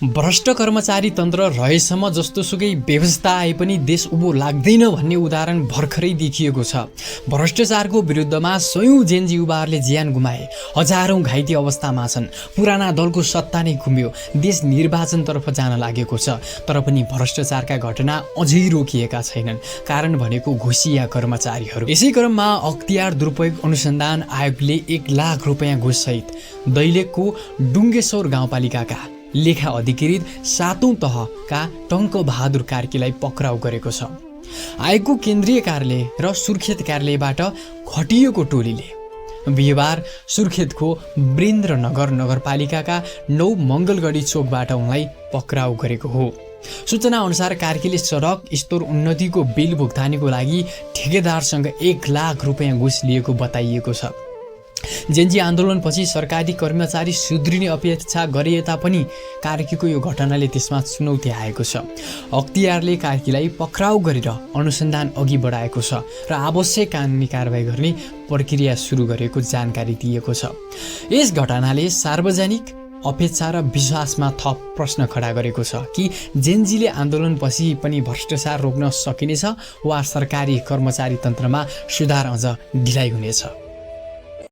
भ्रष्ट कर्मचारी तन्त्र रहेसम्म जस्तोसुकै व्यवस्था आए पनि देश उँभो लाग्दैन भन्ने उदाहरण भर्खरै देखिएको छ। भ्रष्टाचारको विरुद्धमा सयौं जेनजी युवाहरूले ज्यान गुमाए, हजारौं घाइते अवस्थामा छन्। पुराना दलको सत्ता नै गुम्यो, देश निर्वाचनतर्फ जान लागेको छ। तर पनि भ्रष्टाचारका घटना अझै रोकिएका छैनन्। कारण भनेको घुसिया कर्मचारीहरू। यसै क्रममा अख्तियार दुरुपयोग अनुसन्धान आयोगले 1 लाख रुपैयाँ घुससहित दैलेखको डुङ्गेश्वर गाउँपालिकाका लेखा अधिकृत 7औं तहका टङ्क बहादुर कार्कीलाई पक्राउ गरेको छ। आयोगको केन्द्रीय कार्यालय र सुर्खेत कार्यालयबाट खटिएको टोलीले बिहिबार सुर्खेतको वृन्द्रनगर नगरपालिकाका 9 मङ्गलगढी चोकबाट उनलाई पक्राउ गरेको हो। सूचना अनुसार कार्कीले सडक स्तर उन्नतिको बिल भुक्तानीको लागि ठेकेदारसँग 1 लाख रुपैयाँ घुस लिएको बताइएको छ। जेनजी आन्दोलनपछि सरकारी कर्मचारी सुध्रिने अपेक्षा गरिए तापनि कार्कीको यो घटनाले त्यसमा चुनौती आएको छ। अख्तियारले कार्कीलाई पक्राउ गरेर अनुसन्धान अघि बढाएको छ र आवश्यक कानुनी कारबाही गर्ने प्रक्रिया सुरु गरेको जानकारी दिएको छ। यस घटनाले सार्वजनिक अपेक्षा र विश्वासमा थप प्रश्न खडा गरेको छ कि जेनजीले आन्दोलनपछि पनि भ्रष्टाचार रोक्न सकिनेछ वा सरकारी कर्मचारी तन्त्रमा सुधार अझ ढिलाइ हुनेछ।